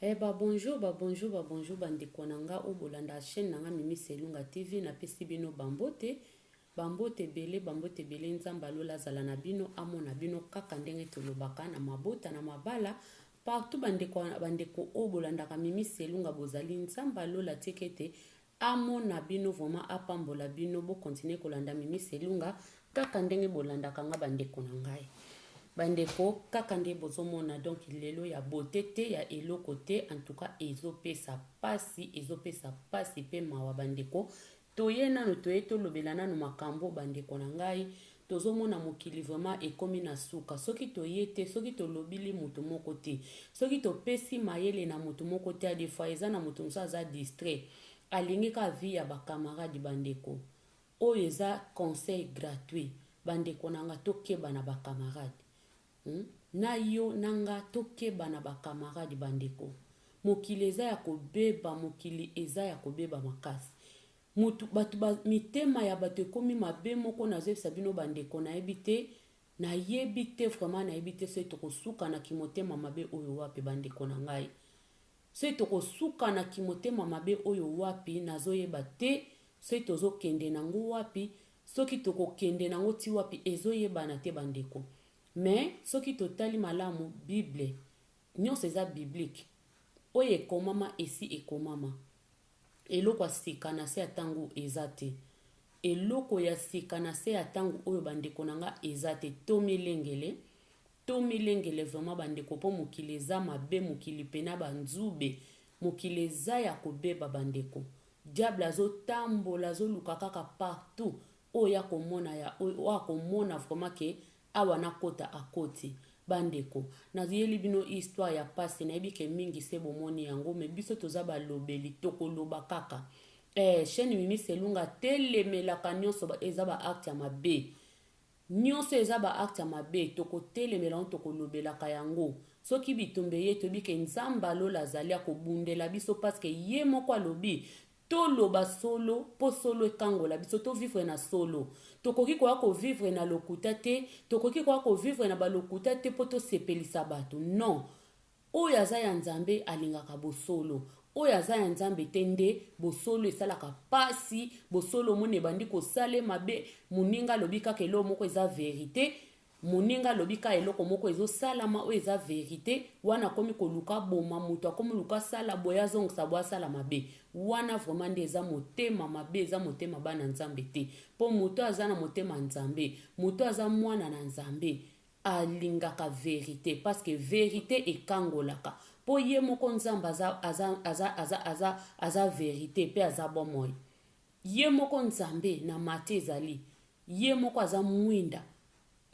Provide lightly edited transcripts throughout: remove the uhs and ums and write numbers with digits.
Eh ba bonjour ba bonjour ba bonjour ba ndeko na nga oyo bolanda chaîne na nga Mimi Selunga TV napesi bino ba mbote ba mbote ebele ba mbote ebele Nzambe alola azala na bino amona bino kaka ndenge tolobaka na mabota na mabala partout ba ndeko ba ndeko oyo bolandaka Mimi Selunga bozali Nzambe alola tika ete Amona bino vraiment apambola bino bo continuer kolanda Mimi Selunga kaka ndenge bolandaka nga ba ndeko na ngai. Ba ndeko kaka nde bozomona donc lelo ya beauté te ya eloko te en tout cas ezopesa pasi ezopesa pasi pe mawa ba ndeko toye nanu toye tolobela nanu makambo ba ndeko na ngai Tozomona mokili vraiment ekomi na suka soki toye te soki tolobili mutu moko te soki topesi mayele na mutu moko te de fois eza na mutu mosusu aza distrait alingi kaka vie ya ba camarade ba ndeko oyo eza conseil gratuit ba ndeko na nga tokeba na ba camarade hum na yo na nga tokeba na ba camarade ba ndeko mokili eza ya kobeba mokili eza ya kobeba makasi Mutu batu ba mitema ya batu ekomi mabe moko nazoyebisa bino ba ndeko nayebi te nayebi te vraiment nayebi te soki tokosuka na kimotema mabe oyo wapi ba ndeko na ngai soki tokosuka na kimotema mabe oyo wapi nazoyeba te soki tozokende nango wapi soki tokokende nango ti wapi ezoyebana te ba ndeko mais soki totali malamu bible nyonso eza biblique oyo ekomama esi ekomama Eloko ya sika na se ya tango eza te. Eloko ya sika na se ya tango oyo ba ndeko na nga eza te. Tomilengele, tomilengele vraiment ba ndeko po mokili eza mabe, mokili pena ba nzube, mokili eza ya kobeba ba ndeko. Diable azo tambola azo luka kaka partout oyo akomona ya oyo akomona vraiment ke Awa nakota akoti. Ba ndeko, nayeli bino histoire ya pasi, nayebi ke mingi se bomoni yango, mais biso toza balobeli, tokoloba kaka. Eh, chaine Mimi Selunga atelemelaka nionso eza ba actes ya mabe. Nionso eza ba actes ya mabe, tokotelemela yango, tokolobelaka yango. Soki bitumba eye, toyebi ke Nzambe ya lola azali, akobundela biso parce que ye moko alobi, Toloba solo po solo ekangola biso to vivre na solo. Tokoki koya ko vivre na lokuta te, tokoki koya ko vivre na ba lokuta te po tosepelisa bato non. Oyo aza ya Nzambe alingaka bosolo, oyo aza ya Nzambe te nde bosolo esalaka pasi, bosolo omoni ebandi kosale mabe, moninga alobi kaka eloko moko eza verite, Moninga alobi ka eloko moko ezo salama oyo eza verite wana akomi koluka aboma mutu akomi luka asala boye azongisa boye asala mabe wana vraiment nde eza motema mabe eza motema bana nzambe te po mutu aza na motema nzambe mutu aza mwana na nzambe alingaka verite parce que verite ekangolaka po ye moko nzambe aza aza aza aza aza aza verite pe aza bomoi ye moko nzambe na mati ezali Ye moko aza mwinda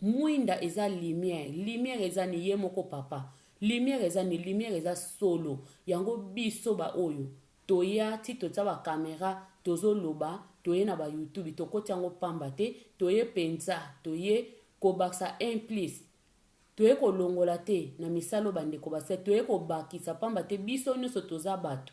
mwinda eza lumière lumière eza ni ye moko papa lumière eza ni lumière eza solo yango biso ba oyo toya ti totia ba camera tozo loba toye na ba youtube tokoti yango pamba te toye penza toye kobakisa un plus toye kolongola te na misala oyo bandeko basali toye kobakisa pamba te biso nionso toza bato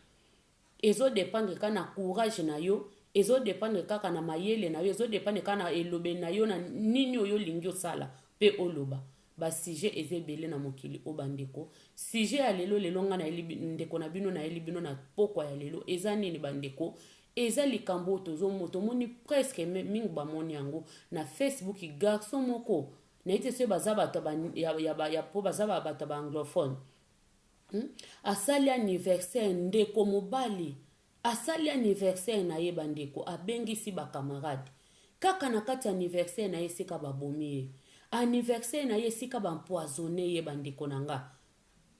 Ezo dependre kaka na courage na yo, ezo dependre kaka na mayele na yo, ezo dependre kaka na elobeli na yo na nini oyo olingi osala pe oloba. Ba sujet eza ebele na mokili oyo ba ndeko. Sujet ya lelo lelo nga nayeli ndeko na bino nayeli bino na pokwa ya lelo eza nini ba ndeko? Eza likambo oyo tozo tomoni presque mingi bamoni yango na Facebook garçon moko nayebi te soki baza bato ya, ya, ya, po baza bato ya ba anglophone Hum? Asali anniversaire ndeko mobali asali anniversaire na ye bandeko abengisi ba camarade kaka na kati ya anniversaire na ye esika babomi ye anniversaire na ye esika ba empoisonne ye bandeko na nga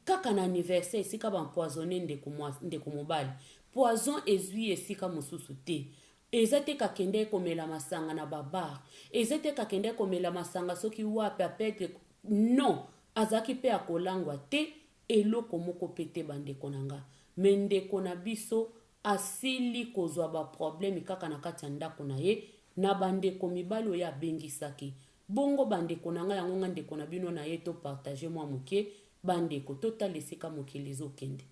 kaka na anniversaire esika ba empoisonne ndeko, ndeko mobali poison ezwi esika mosusu te eza te kakendaki komela masanga na babar eza te kakendaki komela masanga soki wapi apedre non Azalaki pe ya kolangwa te, eloko moko pe te ba ndeko na nga. Mais ndeko na biso asili kozwa ba problème kaka na kati ya ndako na ye na ba ndeko mibali oyo ye abengisaki. Bongo ba ndeko na nga, yango nga ndeko na bino na ye to partager mwa moke, ba ndeko totala esika mokili ezo kende.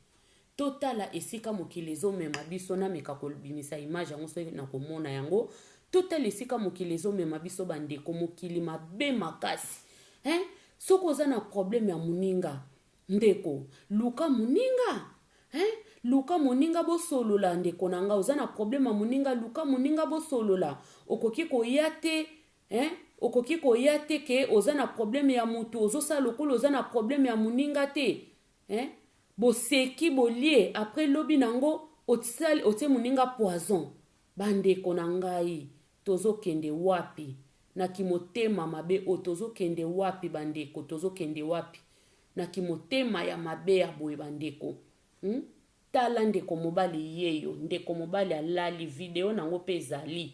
Totala esika mokili ezo mema biso, nameka kobimisa image yango soki nakomona yango. Totala esika mokili ezo mema biso ba ndeko, mokili mabe makasi. Hein? Soki oza na problème ya muninga, ndeko, luka muninga. Hein? Luka moninga bosolola ndeko na nga, oza na problème ya moninga, luka moninga bosolola. Okoki koya te, hein? Okoki koya te ke oza na problème ya mutu, ozosala lokola oza na problème ya moninga te. Hein? Boseki bolie, après lobi nango otisali otie moninga poison. Bandeko na ngai, tozokende wapi? Na kimotema mabe oyo tozokende wapi bandeko, tozokende wapi? Na kimotema ya mabe ya boye bandeko. Tala ndeko mobali yeyo, ndeko mobali alali, video nango pe ezali.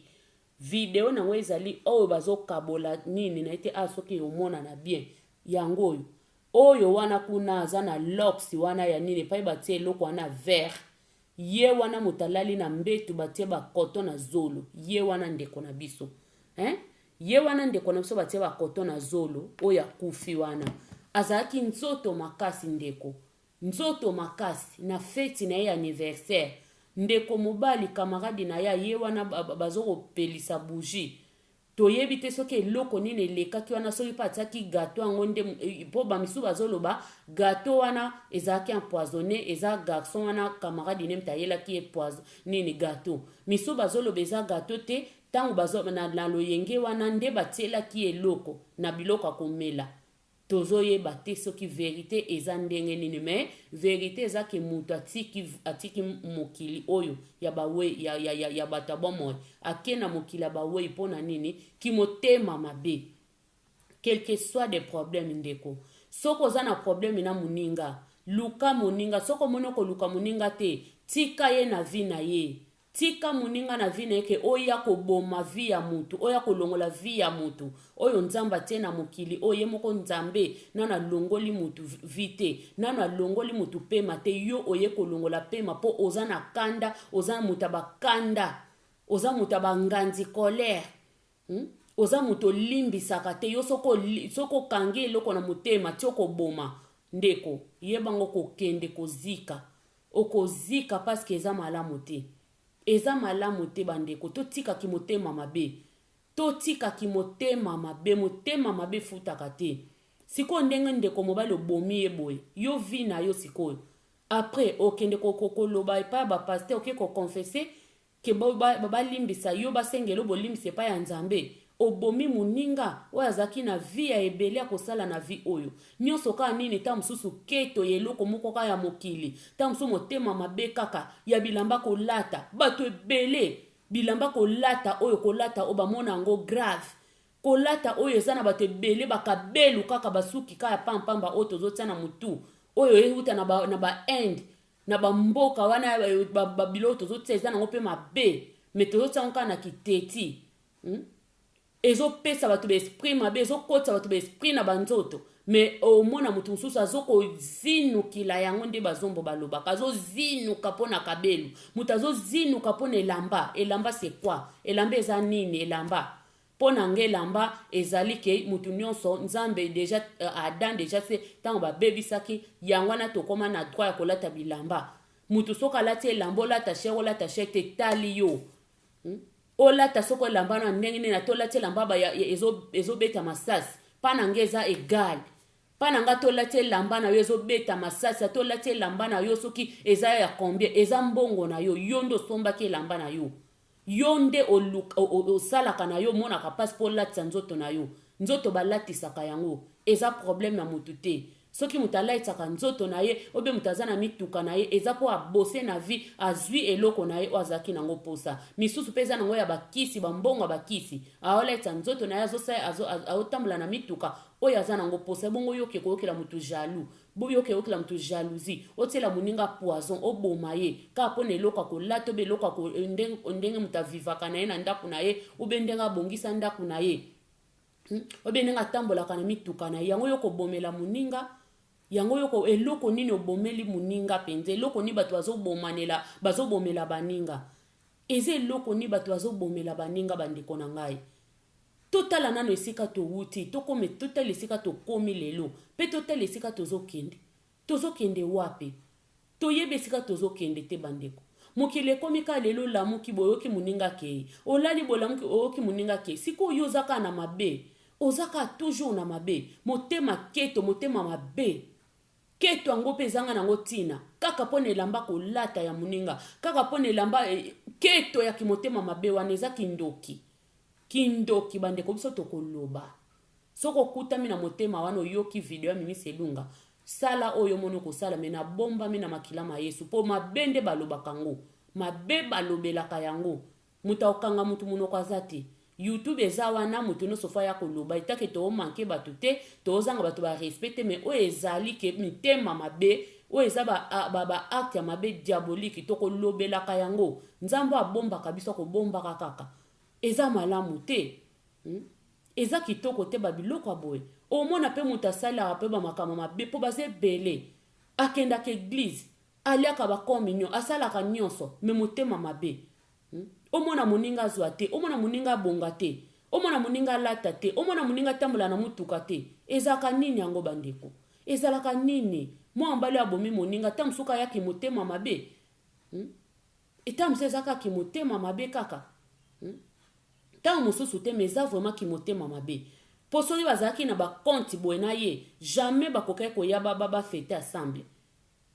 Video nango ezali oyo bazokabola nini na ete ah soki omonana bien. Yango oyo. Oyo wana kuna aza na locks wana ya nini epai batie eloko wana vert. Ye wana moto alali na mbetu batie ba coton na zolo. Ye wana ndeko na biso. Hein? Ye wana ndeko na biso batie ba coton na zolo oyo akufi wana. Azalaki nzoto makasi ndeko. Nzoto makasi na feti na ye ya anniversaire. Ndeko mobali camarade na ye aye wana bazo kopelisa bougie. Toyebi te soki eloko nini elekaki wana soki pe atiaki gateau yango nde po ba misusu bazoloba gateau wana ezalaki empoisonne eza garçon wana camarade ne moto ayelaki ye poison nini gateau. Misusu bazoloba eza gateau te tango bazo na, na loyenge wana nde batielaki ye eloko na biloko ya komela. Tozo yeba te soki verite eza ndenge nini mais verite eza ke mutu atiki atiki mokili oyo ya ba we ya ya ya, ya bato ya bomoi ake na mokili ya baweyi mpo na nini kimotema mabe quelque soit des problèmes ndeko soki oza na problème na moninga luka moninga soki omoni okoluka moninga te tika ye na vie na ye Tika moninga na vie naye ke oya koboma vie ya mutu, oya kolongola vie ya mutu oyo nzambe atie na mokili oyo ye moko nzambe nanu alongoli mutu vie te, nanu alongoli mutu pema te yo oye kolongola pema po oza na kanda, oza mutu ya ba kanda, oza mutu ya ba nganzi colère hum? Oza mutu olimbisaka te yo soki soki okangi eloko na motema ti okoboma ndeko yeba ngo kokende kozika Okozika parce que eza malamu te. Eza malamu te ba ndeko totika kimotema mabe. Totika kimotema mabe motema mabe efutaka te. Sikoyo ndenge ndeko mobali obomi ye boye yo vie na yo sikoyo après okende koloba epai ya ba pasteur oke ko confesser Que balimbisa yo basengela yo bolimbisi epai ya Nzambe? Obomi moninga oyo azalaki na vie ya ebele ya kosala na vie oyo. Nionso kaka nini tango mosusu keto ya eloko moko kaka ya mokili, tango mosusu motema mabe kaka ya bilamba kolata. Batu ebele bilamba kolata oyo kolata oyo bamona yango grave. Kolata oyo eza na batu ebele ba kabelu kaka basuki kaka ya pamba pamba oyo tozotia na mutu oyo ewuta na ba, na ba Inde na ba mboka wana ba, ba biloko tozotia eza nango mpe mabe me tozotia yango kaka na kiteti hmm? Ezopesa bato ba esprit mabe, ezokotisa bato ba esprit na banzoto me omona moto mosusu azokozinukila yango nde bazombo balobaka azozinuka mpo na kabelu moto azozinuka mpo na elamba elamba c'est quoi elamba eza nini elamba Mpo na nga elamba ezali ke mutu nionso nzambe dejà Adam dejà se tango ba bebisaki yango wana tokoma na droit ya kolata bilamba mutu soki alati elamba olata cher olata cher te etali yo hum? Olata soki elamba na ndenge nini ata olati elamba ba ezo ezo beta masasi pa na nga eza egal pa na nga ata olati elamba na yo ezo beta masasi ata olati elamba na yo soki eza ya combien eza mbongo na yo yo nde osombaki elamba na yo Yo nde oluka osalaka na yo omonaka pasi po olatisa nzoto na yo. Nzoto balatisaka yango. Eza problème ya mutu te. Soki mutu alatisaka nzoto na ye ou bien mutu aza na mituka na ye eza po a bosser na vie azui eloko na ye oyo azalaki na ngo posa. Misusu pe eza na ngo ya ba kisi ba mbongo ya ba kisi. Aolatisa nzoto na ye azo aotambola na mituka oyo aza na ngo posa. Ebongo yo oke koyokela mutu jaloux. Boyoka eyokela moto jalousie, otiela moninga poison, oboma ye kaka pona eloko ya kolata obe eloko ya ko ndenge moto avivaka na ye na ndako na ye obe ndenge abongisa ndako na ye obe ndenge atambolaka na mituka na ye yango yo kobomela moninga yango yo eloko nini obomeli moninga mpenza eloko nini bato bazobomanela bazobomela baninga eza eloko nini bato bazobomela baninga bandeko na ngai Totala nanu esika towuti, tokoma, totala esika tokomi lelo, pe totala esika tozokende. Tozokende wapi? Toyebi esika tozokende te bandeko. Mokili ekomi kaka lelo olamuki boye oyoki moninga akeyi. Olali boye olamuki oyoki moninga akeyi. Sikoyo yo oza kaka na mabe. Oza kaka toujours na mabe. Motema keto, motema mabe. Keto yango mpe ezanga nango ntina, kaka mpo na elamba kolata ya moninga, kaka mpo na elamba eh, keto ya kimotema mabe wana eza kindoki. Kindoki bandeko biso tokoloba. Soki okutami na motema wana oyoki video ya Mimi Selunga, sala oyo omoni okosala me nabombami na makila ma Yesu mpo mabe nde balobaka yango. Mabe balobelaka yango. Moto akokanga moto monoko aza te. YouTube eza wana moto nionso faut aya koloba etake to manque bato te tozanga bato ba respect te mais oyo ezali ke mitema mabe oyo eza ba, ba, ba acte ya mabe diabolique tokolobelaka yango nzambe oyo abombaka biso akobombaka kaka eza malamu te hmm? Eza kitoko te ba biloko ya boye omona pe moto asalelaka pe ba makambo mabe po baza ebele akendaka eglise aliaka ba communion asalaka nionso mais motema mabe hmm? Omona moninga azwa te omona moninga abonga te omona moninga alata te omona moninga atambola na motuka te ezalaka nini yango bandeko ezalaka nini mwana mobali oyo abomi moninga ata mosuku ayaki motema mabe hmm? Eta mosusu eza kaka kimotema mabe kaka hmm? Ntango mosusu te mais eza vraiment kimotema mabe po soki bazalaki na ba compte boye na ye jamais bakokaki koya ba ba fete ensemble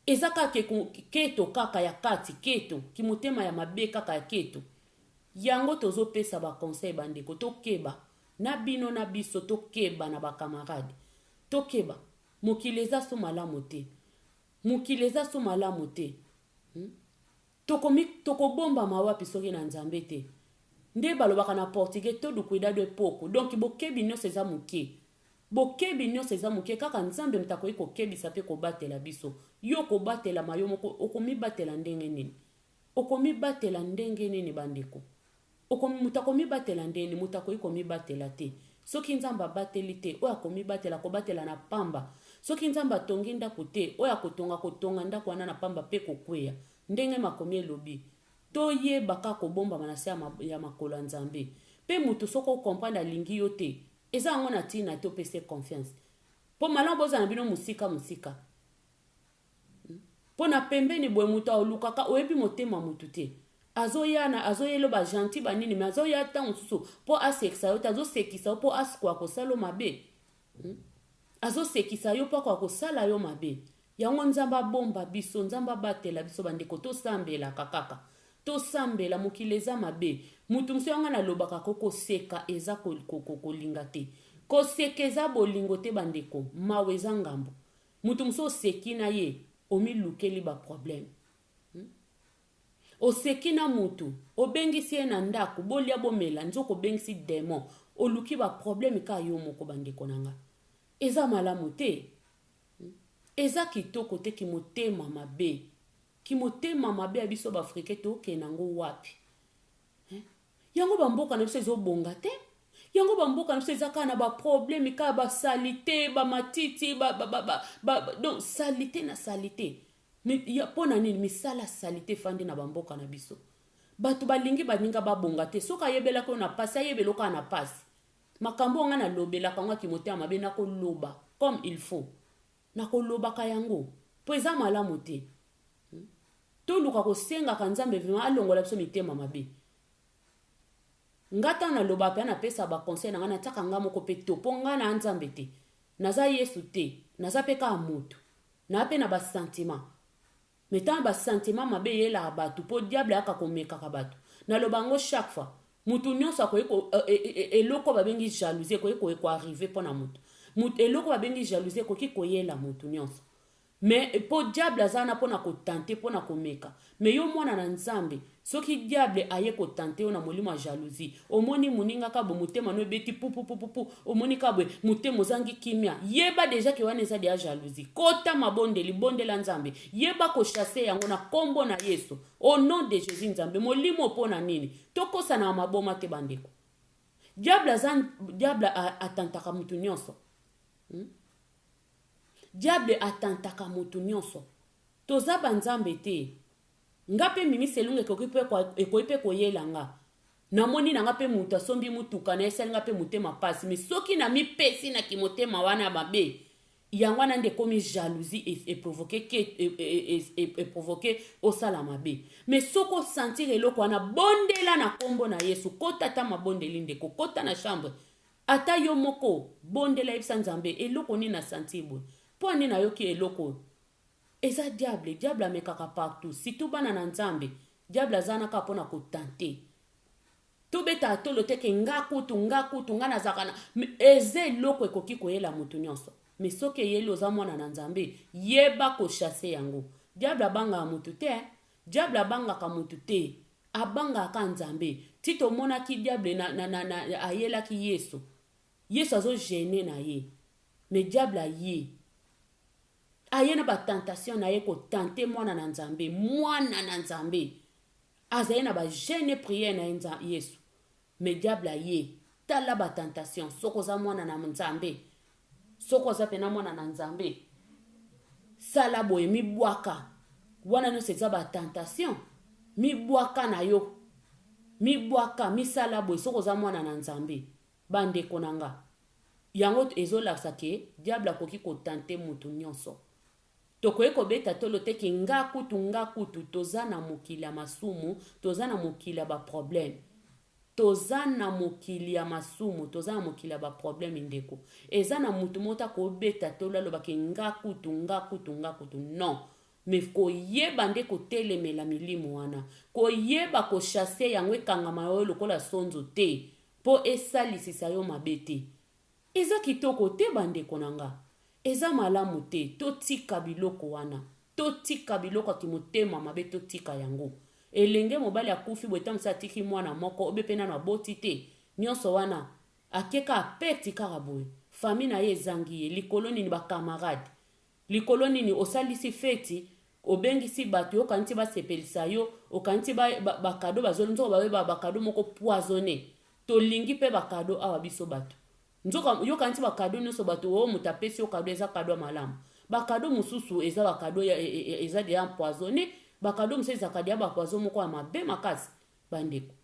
eza kaka keto kaka ya kati keto kimotema ya mabe kaka ya keto yango tozopesa ba conseil bandeko tokeba na bino na biso tokeba na ba camarade tokeba mokili eza so malamu te mokili eza so malamu te hmm? Tokomi tokobombama wapi soki na Nzambe te? Nde balobaka na portugais todo cuidado e pouco. Donc bokebi nionso eza moke. Bokebi nionso eza moke kaka Nzambe moto akoki kokebisa pe kobatela biso. Yo okobatelama yo moko okomibatela ndenge nini? Okomibatela ndenge nini bandeko? Oko moto akomibatela ndenge nini? Moto akoki komibatela te. Soki Nzambe abateli te, oyo akomibatela akobatela na pamba. Soki Nzambe atongi ndako te, oyo akotonga akotonga ndako wana na pamba pe ekokweya. Ndenge makomi elobi. Toyeba kaka kobombama na se ya makolo ya Nzambe. Pe moto soki o comprendre alingi yo te, eza yango na tina te opesa ye confiance. Po malamu bozala na bino mosika mosika. Po na pembeni boye mutu alukaka oyebi motema mutu te azoya na azoyelo ba gentil ba nini mais azoya tango mosusu po asekisa yo te azosekisa yo po askoka kosala yo mabe hmm? Azosekisa yo po akoka kosala yo mabe yango nzambe abomba biso nzambe abatela biso bandeko tosambelaka kaka tosambela mokili eza mabe mutu mosusu yango nalobaka ko koseka eza kolinga te koseka eza bolingo te bandeko mawa eza ngambo Mutu mosusu oseki na ye omilukeli ba problème hmm? Oseki na mutu obengisi ye na ndako bolia bomela nzoka obengisi demon oluki ba problème kaka yo moko bandeko na nga eza malamu te hmm? Eza kitoko te kimotema mabe kimotema mabe ya biso ba africain tokende yango wapi eh? Yango ba mboka na biso ezo bonga te. Yango ba mboka na biso eza kaka na ba problème kaka ba salite, ba matiti, ba ba ba, ba, ba donc salite na salite. Ya mpo na nini misala salite efandi na ba mboka na biso? Bato balingi baninga babonga te. Soki ayebelaki yo na pasi, ayebela yo kaka na pasi. Makambo oyo ngai nalobelaka yango ya kimotema mabe, nakoloba comme il faut. Nakolobaka yango mpo eza malamu te. Toluka kosengaka Nzambe vraiment alongola biso mitema mabe. Nga tango nalobaka pe napesaka ba conseil na nga natiaka nga moko pe to po nga naa Nzambe te. Naza Yesu te, naza pe kaka mutu. Naa pe na ba sentiment. Mais tango ba sentiment mabe eyelaka batu po diable ayaka komekaka batu. Naloba yango chaque fois. Mutu nionso akoki ko eloko babengi jalousie ekoki ko arriver pona mutu. Mutu eloko babengi jalousie ekoki koyela mutu nionso. Mais po diable aza wana pona ko tenter pona komeka mais yo mwana na nzambe soki diable aye ko tenter yo na molimo ya jalousie omoni muninga kaka boye motema no ebeti pupupupupu omoni kaka boye motema ozangi kimia yeba dejà ke wana eza dejà jalousie kota mabondeli bondela nzambe yeba ko chasser yango na kombo na yesu au nom de Jesus nzambe molimo pona nini tokosanaka maboma te bandeko diable aza diable atantaka mutu nionso hmm? Diable a tentaka mutu nionso. Toza ba nzambe te. Nga pe Mimi Selunga ekoki pe ekoki pe koyela nga. Namoni na nga pe mutu asombi mutuka naye esali nga pe motema pasi mais soki na mipesi na kimotema wana ya mabe yango wana nde ekomi jalousie e provoquer ke e provoquer osala mabe. Mais soki o sentir eloko wana bondela na kombo na Yesu kota ata mabondeli ndeko kota na chambre Ata yo moko, bondela yebisa Nzambe eloko nini na sentir boye? Pona nini nayoki eloko oyo? Eza diable, diable amekaka partout, surtout bana na Nzambe. Diable aza wana kaka pona ko tenter. Tobetaka tolo te ke nga kutu, nga kutu, nga nazalaka na eza eloko ekoki koyela mutu nyonso. Mais soki eyeli oza mwana na Nzambe, yeba ko chasser yango. Diable abangaka mutu te hein. Diable abangaka mutu te. Abangaka kaka Nzambe. Ti tomonaki diable na, na, na, na ayelaki Yesu. Yesu azo jeune na ye. Mais diable aye. Aye na ba tentation na ye ko tenter mwana na Nzambe, mwana na Nzambe. Azali na ba jeune prière na ye Yesu. Mais diable aye. Tala ba tentation. Soki oza mwana na Nzambe, soki oza pena mwana na Nzambe, sala boye mibwaka. Wana nyonso eza ba tentation. Mibwaka na yo. Mibwaka, misala boye soki oza mwana na Nzambe. Ba ndeko na nga, yango ezo lakisa ke diable akoki ko tenter mutu nyonso. Tokoki kobeta tolo te ke nga kutu, nga kutu, toza na mokili ya masumu, toza na mokili ya ba problème. Toza na mokili ya masumu, toza na mokili ya ba problème ndeko. Eza na mutu moko te akobeta tolo aloba ke nga kutu, nga kutu, nga kutu. Non. Mais koyeba nde kotelemela milimo wana. Koyeba ko chasser yango ekangama yo lokola sonzo te po esalisisa yo mabe te. Eza kitoko te ba ndeko na nga. Eza malamu te. Totika biloko wana. Totika biloko ya kimotema mabe totika yango. Elenge mobali akufi boye tango mosusu atiki mwana moko obe pe nanu aboti te. Nionso wana ake kaka perte kaka boye. Famille na ye ezangi ye. Likolo nini ba camarades. Likolo nini osalisi feti obengisi batu yo okanisi basepelisa yo okanisi ba, ba, ba cadeau bazoli nzoka babe ba, ba cadeau moko poisonne tolingi pe ba cadeau awa biso batu nzoka yo okanisi ba cadeau nyonso batu oyo moto apesi yo cadeau eza cadeau ya malamu ba cadeau mosusu eza ba cadeau ya, e, e, eza deja empoisonne ba cadeau mosusu ezalaka deja ba poison moko ya mabe makasi bandeko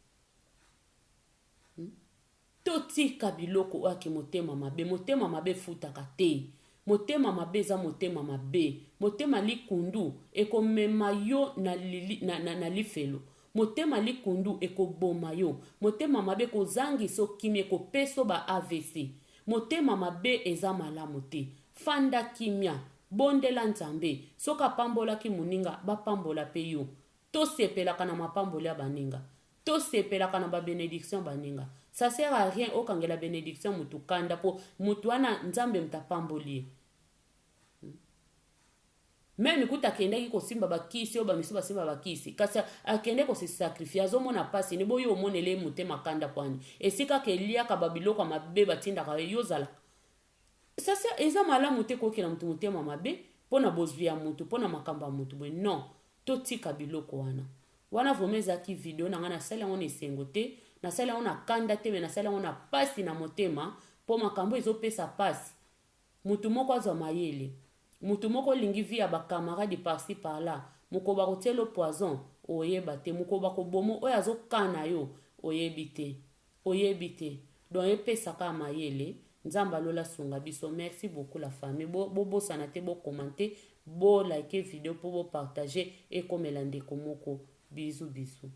Totika biloko oyo ya kimotema mabe. Motema mabe efutaka te. Motema mabe eza motema mabe. Motema likundu ekomema yo na, na, na, na lifelo. Motema likundu ekoboma yo. Motema mabe ekozangisa yo kimia, ekopesa yo ba avc. Motema mabe eza malamu te. Fanda kimia. Bondela Nzambe. Soki apambolaki moninga, bapambola pe yo. Tosepelaka na mapamboli ya baninga. Tosepelaka na ba benediction ya baninga. Ça sert à rien okangela benediction ya mutu kanda po mutu wana Nzambe mutu apamboli ye. Meme kutu akendaki kosimba ba kisi oyo ba misusu basimba ba kisi kasi akende ko se sacrifier azomona pasi ne boyo omonele ye motema kanda pwani esika ke liaka ba biloko ya mabe batindaka ye yo zalaka Sasa eza malamu te koyokela mutu motema mabe pona bozwi ya mutu pona makambo ya mutu boye non totika biloko wana wana vraiment ezalaki video na ngai nasali yango na esengo te nasali yango na kanda te me nasali yango na pasi na motema po makambo ezopesa pasi mutu moko azwa mayele mutu moko olingi vie ya ba camarade par ci par là mokolo bakotiela yo poison oyeba te mokolo bakobomo oyo azokana yo oyebi te Oyebi te donc epesa kaka mayele nzambe ya lola asunga biso merci beaucoup la famille bo bosana te bo commente bo like video po bo partage ekomela ndeko moko bisous bisous.